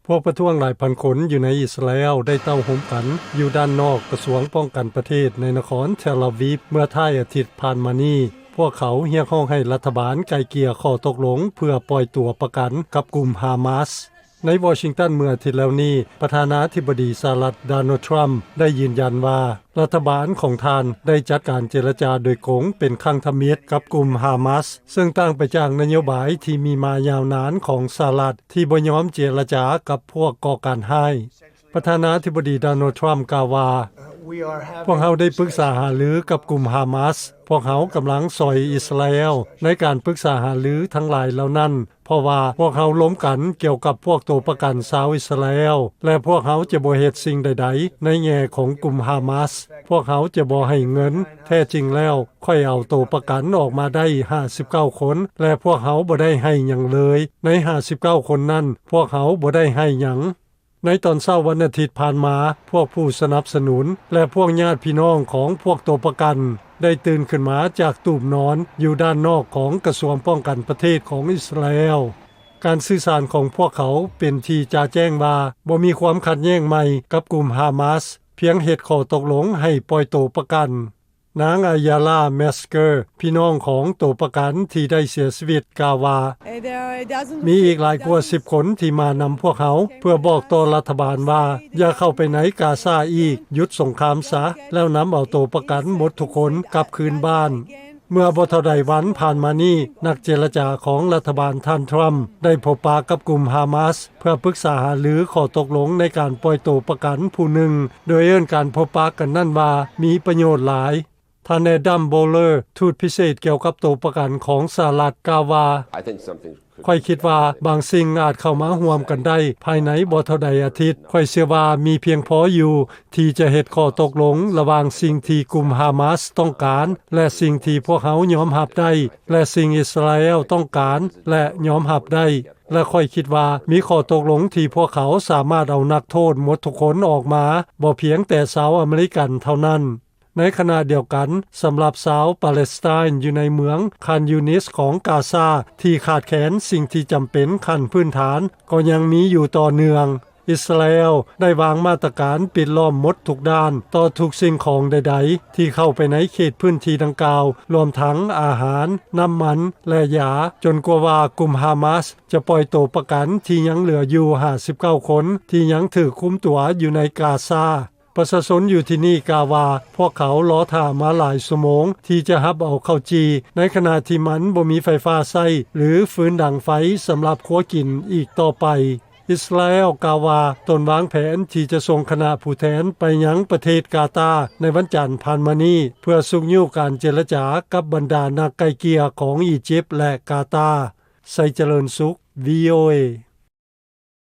ພວກປະທ້ວງຫຼາຍພັນຄົນຢູ່ໃນອິດສະຣາແອລໄດ້ເຕົ້າໂຮມກັນຢູ່ດ້ານນອກກະຊວງປ້ອງກັນປະເທດໃນນະຄອນເທລອາວີບເມື່ອທ້າຍອາທິດຜ່ານມານີ້. ພວກເຂົາຮຽກຮ້ອງໃຫ້ລັດຖະບານໄກ່ເກ່ຍຂໍ້ຕົກລົງເພື່ອປ່ອຍຕົວປະກັນກັບກຸ່ມຮາມາສ. ໃນວໍຊິງຕັນເມື່ອອາທິດແລ້ວນີ້, ປະທານາທິບໍດີສະຫະລັດ ໂດນັລ ທຣຳ ໄດ້ຢືນຢັນວ່າ ລັດຖະບານຂອງທ່ານໄດ້ຈັດການເຈລະຈາໂດຍກົງເປັນຄັ້ງທຳອິດກັບກຸ່ມຮາມາສ, ເຊິ່ງຕ່າງໄປຈາກນະໂຍບາຍທີ່ມີມາຍາວນານຂອງສະຫະລັດທີ່ບໍ່ຍອມເຈລະຈາກັບພວກກໍ່ການຮ້າຍ. ປະທານາທິບໍດີ ໂດນັລ ທຣຳ ກ່າວວ່າ, ພວກເຮົາໄດ້ປຶກສາຫາລືກັບກຸ່ມຮາມາສ. ພວກເຮົາກຳລັງຊ່ອຍອິດສະຣາແອລໃນການປຶກສາຫາລືທັງຫຼາຍເຫຼົ່ານັ້ນ, ເພາະວ່າພວກເຮົາລົມກັນກ່ຽວກັບພວກໂຕປະກັນຊາວອິດສະຣາແອລ ແລະ ພວກເຮົາຈະບໍ່ເຮັດສິ່ງໃດໆໃນແງ່ຂອງກຸ່ມຮາມາສ. ພວກເຮົາຈະບໍ່ໃຫ້ເງິນ. ແທ້ຈິງແລ້ວ, ຂ້ອຍເອົາໂຕປະກັນອອກມາໄດ້ຫ້າສິບເກົ້າຄົນ ແລະ ພວກເຮົາບໍ່ໄດ້ໃຫ້ຫຍັງເລີຍ. ໃນຫ້າສິບເກົ້າຄົນນັ້ນ, ພວກເຮົາບໍ່ໄດ້ໃຫ້ຫຍັງ. ໃນຕອນເຊົ້າວັນອາທິດຜ່ານມາ, ພວກຜູ້ສະໜັບສະໜູນ ແລະ ພວກຍາດພີ່ນ້ອງຂອງພວກໂຕປະກັນ ໄດ້ຕື່ນຂຶ້ນມາຈາກຕູບນອນຢູ່ດ້ານນອກຂອງກະຊວງປ້ອງກັນປະເທດຂອງອິດສະຣາແອລ. ການສື່ສານຂອງພວກເຂົາເປັນທີ່ຈະແຈ້ງວ່າບໍ່ມີຄວາມຂັດແຍ້ງໃໝ່ກັບກຸ່ມຮາມາສ, ພຽງເຮັດຂໍ້ຕົກລົງໃຫ້ປ່ອຍໂຕປະກັນ. ນາງ ອາຢາລາ ແມສເກີ ພີ່ນ້ອງຂອງໂຕປະກັນທີ່ໄດ້ເສຍຊີວິດ ກ່າວວ່າ, ມີອີກຫຼາຍກວ່າສິບຄົນທີ່ມານຳພວກເຮົາ ເພື່ອບອກຕໍ່ລັດຖະບານວ່າ ຢ່າເຂົ້າໄປໃນກາຊາອີກ, ຢຸດສົງຄາມຊະ ແລ້ວນຳເອົາໂຕປະກັນໝົດທຸກຄົນກັບຄືນບ້ານ. ເມື່ອບໍ່ເທົ່າໃດວັນຜ່ານມານີ້, ນັກເຈລະຈາຂອງລັດຖະບານທ່ານທຣຳ ໄດ້ພົບປະກັບກຸ່ມຮາມາສ ເພື່ອປຶກສາຫາລືຂໍ້ຕົກລົງໃນການປ່ອຍໂຕປະກັນຜູ້ໜຶ່ງ, ໂດຍເອີ້ນການພົບປະກັນນັ້ນວ່າມີປະໂຫຍດຫຼາຍ. ທ່ານ ແອດຳ ໂບເລີ ທູດພິເສດກ່ຽວກັບໂຕປະກັນຂອງສະຫະລັດ ກ່າວວ່າ, ຂ້ອຍຄິດວ່າບາງສິ່ງອາດເຂົ້າມາຮ່ວມກັນໄດ້ພາຍໃນບໍ່ເທົ່າໃດອາທິດ. ຂ້ອຍເຊື່ອວ່າມີພຽງພໍຢູ່ທີ່ຈະເຮັດຂໍ້ຕົກລົງລະຫວ່າງສິ່ງທີ່ກຸ່ມຮາມາສຕ້ອງການ ແລະ ສິ່ງທີ່ພວກເຮົາຍອມຮັບໄດ້ ແລະ ສິ່ງອິດສະຣາແອລຕ້ອງການ ແລະ ຍອມຮັບໄດ້. ແລະ ຂ້ອຍຄິດວ່າມີຂໍ້ຕົກລົງທີ່ພວກເຂົາສາມາດເອົານັກໂທດໝົດທຸກຄົນອອກມາ, ບໍ່ພຽງແຕ່ຊາວອາເມລິກັນເທົ່ານັ້ນ. ໃນຂະນະດຽວກັນ, ສຳລັບຊາວປາເລສໄຕນ໌ຢູ່ໃນເມືອງຄານຢູນິສຂອງກາຊາ ທີ່ຂາດແຄນສິ່ງທີ່ຈຳເປັນຂັ້ນພື້ນຖານ ກໍຍັງມີຢູ່ຕໍ່ເນື່ອງ. ອິດສະຣາແອລໄດ້ວາງມາດຕະການປິດລ້ອມໝົດທຸກດ້ານຕໍ່ທຸກສິ່ງຂອງໃດໆທີ່ເຂົ້າໄປໃນເຂດພື້ນທີ່ດັ່ງກ່າວ, ລວມທັງອາຫານ, ນ້ຳມັນ ແລະ ຢາ, ຈົນກວ່າວ່າກຸ່ມຮາມາສຈະປ່ອຍໂຕປະກັນທີ່ຍັງເຫຼືອຢູ່ຫ້າສິບເກົ້າຄົນທີ່ຍັງຖືກຄຸມຕົວຢູ່ໃນກາຊາ. ປະຊາຊົນຢູ່ທີ່ນີ້ກ່າວວ່າ ພວກເຂົາລໍຖ້າມາຫຼາຍຊົ່ວໂມງທີ່ຈະຮັບເອົາເຂົ້າຈີ່ ໃນຂະນະທີ່ມັນບໍ່ມີໄຟຟ້າໃຊ້ ຫຼື ຟືນດັງໄຟສຳລັບຄົວກິນອີກຕໍ່ໄປ. ອິດສະຣາແອລກ່າວວ່າ ຕົນວາງແຜນທີ່ຈະສົ່ງຄະນະຜູ້ແທນໄປຍັງປະເທດກາຕາໃນວັນຈັນຜ່ານມານີ້ ເພື່ອຊຸກຍູ້ການເຈລະຈາກັບບັນດານັກໄກ່ເກ່ຍຂອງອີຈິບ ແລະ ກາຕາ. ໄຊຈະເລີນສຸກ ວີໂອເອ.